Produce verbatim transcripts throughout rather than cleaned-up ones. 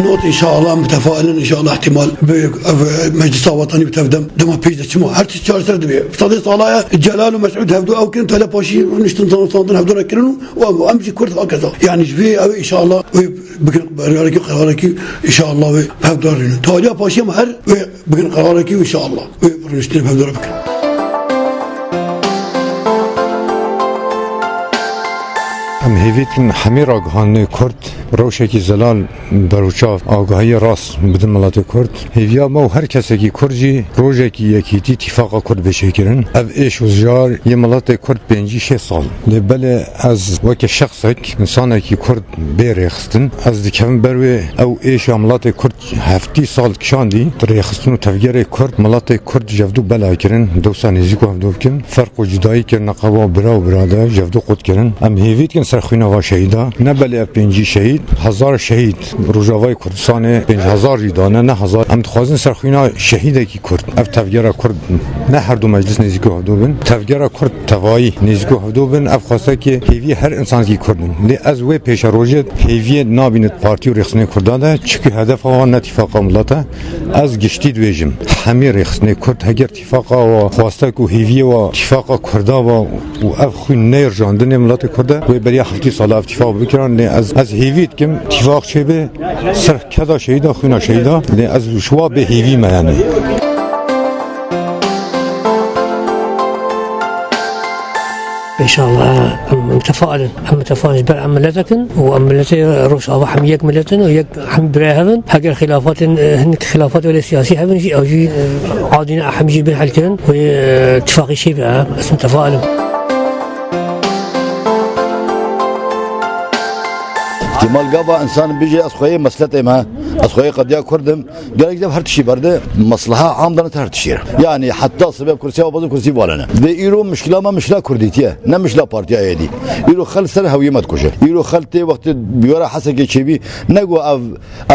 Not, înşallah, em tefail in, înşallah, ihtimal bi ev meclisa wetanî bi tevdem dema pêş de çima. Her tişt çareser dibe. Sedê sala ye, Celal û Mesûd hevdu ew kirin, tele paşî rûniştin, zan-, zandin hevdu re kirin û, û em, em jî Kurd hakeza. Yani ji vê ew, înşallah, wê bikin, beryarekî, qerarekî, înşallah, wê hevdu re rûnin. Taliya paşî em her wê bikin qerarekî û, înşallah, wê rûniştinê hevdu re bikin. Em hêvî dikin hemî ragihandinê Kurd rewşekî zelal berûçav, agahiyê rast bidin miletê Kurd. Hêviya me û her kesekî Kurd jî rojekî yekîtî tîfaqa Kurd bê çêkirin. Ev êş û zijar yê miletê Kurd pêncî şêst sal. Lê belê ez weke şexsek, însanekî Kurd bê rêxistin, ez dikevim ber wê ew êşa miletê Kurd heftî sal kişandî, rêxistin û tevgerê Kurd, miletê Kurd jevdû bela kirin, dewsa nêzîk û hevdû bikin. Ferq û cudayî kirine qeba bira û birader, jevdû qut kirin. Em hêvî dikin ser xwîna va şehîda. Ne belê ev pêncî şehîd, hezar şehîd Rojavayê Kurdistanê pênc hezar jî dane, ne hezar. Em dixwazin ser xwîna şehîdekî Kurd, ev tevgera Kurd, ne her du meclis nêzîk û hevdû bin. Tevgera Kurd tevayî nêzîk û hevdû bin. Ev xwestekê hêviyê her însanekî Kurd in. Lê ez wê pêşerojê hêviyê nabînim partî û rêxistinê Kurdan de, çikî hedefa wan ne tîfaqa milet e. Ez giştî dibêjim, hemî rêxistinê Kurd heger tîfaqa wa, xwestek û hêviyê wa, tîfaqa Kurda wa û ev xwîn neyirjandinê miletê Kurd e, wê beriya heftî sala ev tîfaq bikiran, lê ez, ez hêvî dikim tîfaq çêbe, ser keda şehîda, xwîna şehîda, lê ez ji wa bê hêvî me yani. İnşallah, em, em tefail in. Em tefail ji ber em miletek in û em miletê Rojava hem yek milet in û yek hem birê hev in. Heger xilafatên, e, hinek xilafat wele siyasî hev in jî, ew jî, e, adî ne, em jî bên helkirin. Wê, e, tifaqî çêbe, e, ez tefail im. Kemal gava insan bêje ez xweyê mesletê me, ez xweyê qediya Kurd im. Gerek de her tiştî berde, mesleha am dane te her tiştî re. Yani heta sibe kursiya bazı kursi valene. Ve îro mişkila me mişkila Kurdîtiye, ne mişkila partiya êdî. Îro xel ser hewiyê me dikuje. Îro xel tê wextê biyara Hesekê çêbî, ne go ev,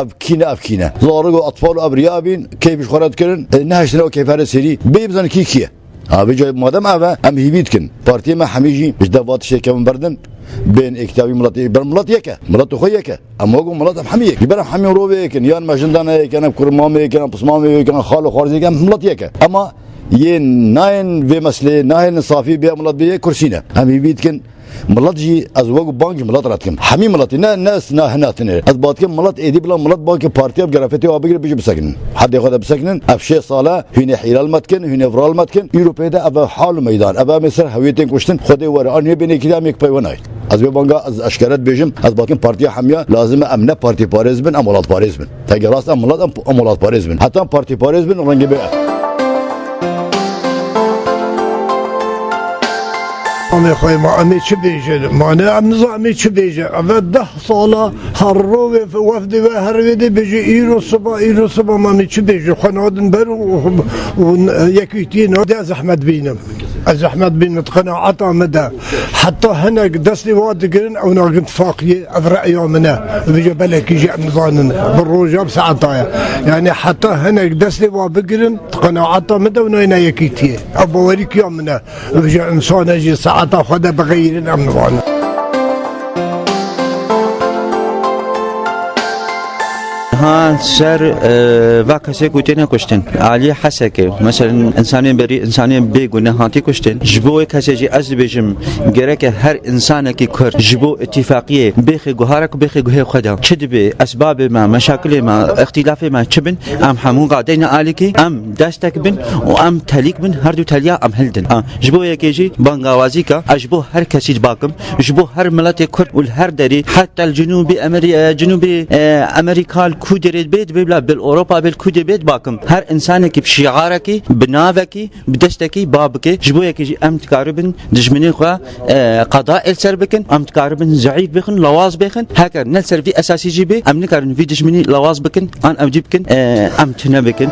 ev kîne, ev kîne. Zarig û atfal û ev riya bîn, keyf ji xwe re dikirin, e, nehiştine o keyfere serî. Bê bizan kî kî ye. Ha, vêca madem ev e, em hîvî dikin. Partiyê me hemî jî ji deva tiştê kevin berdin. Bên êkitî miletê, ber milet yek e. Milet xwe yek e. Em wek milet em hemî yek. Ji ber em hemî rovê yek in. Yan me jindan yek in, em kurmamê yek in, em pismamê yek in, em xal û xwarzê yek in, em milet yek e. Ema yên nayên vê mesleyê, nahêlin safî bê milet bê yek kursî ne. Em hîvî dikin. Milet jî ez wek bang ji milet re dikim. Hemî miletî ne, ne, ne hina tine. Ez ba dikim milet êdî bila milet bangê partiya bi gerafetê wa bigire bijî bisekinin. Hedê xwe de bisekinin. Ev şêst sale hûnê hîral me dikin, hûnê viral me dikin. Îro pê de ev hal û meydan. Ev em ê ser hewiyê tên kuştin. Xwedê were. An hê bênê kî de em yek pey we nayê. Ez vê banga ez eşkere dibêjim. Ez ba dikim partiya hemiya lazim e em ne partîparêz bin, em welatparêz bin. Tege rast em milet em, em welatparêz bin. Heta em partîparêz bin rengê bê ev. Amê xwê ma, em ê çi bêjin? Ma ne, em nizan em ê çi bêjin. Eve deh sala her rovê wefdê ve her wê dê bêjî, îro siba, îro siba, ma em ê çi bêjin? Xwe nadin ber û, û, û yekîtiyê nadê, ez zehmet bînim. Ez zehmet bînim, di qenaeta min de. Heta hinek destê wa digirin, ew nakin tifaqiyê, ev re'ya min e. Vêca belekî jî em nizanin. Bi roja, bi saeta ye. Yani heta hinek destê wa bigirin, di qenaeta min de ew nayêne yekîtiyê. Ev bawerikiya min e. Vêca insane jî saeta xwe de bixeyirin, em nizanin. Ha, ser, e, va kesê ku têne kuştin. Alî Hesekê. Mesela, insanên berî, insanên bêguneh hatî kuştin. Ji bo wê kesê jî ez dibêjim, gereke her insanekî Kurd ji bo îtîfaqiyê bêxê guharek, bêxê guhê xwe de. Çi dibe, esbabê me, meşakilê me, îxtîlafê me çi bin, em hemû qadeyne alîkî, em destek bin û em telîk bin, her du teliya em hildin. A, ji bo yekê jî bangawazîka, ez ji bo her kesî dibakim, ji bo her miletê Kurd û li her derî, heta li Cinûbî Amerî-, e, Cinûbî, e, Amerîka, li ku derê bê, dibê bila bil Ewropa bê, li ku derê bê dibakim. Her insanekî bi şiarekî, bi navekî, bi destekî ba bike. Ji bo yekê jî em dikaribin dijminê xwe, e, qada el ser bikin, em dikaribin zeîf bixin, lawaz bixin. Heger ne li ser vî esasî jî bê, em nikarin vî dijminî lawaz bikin, an ew cî bikin, e, em tune bikin.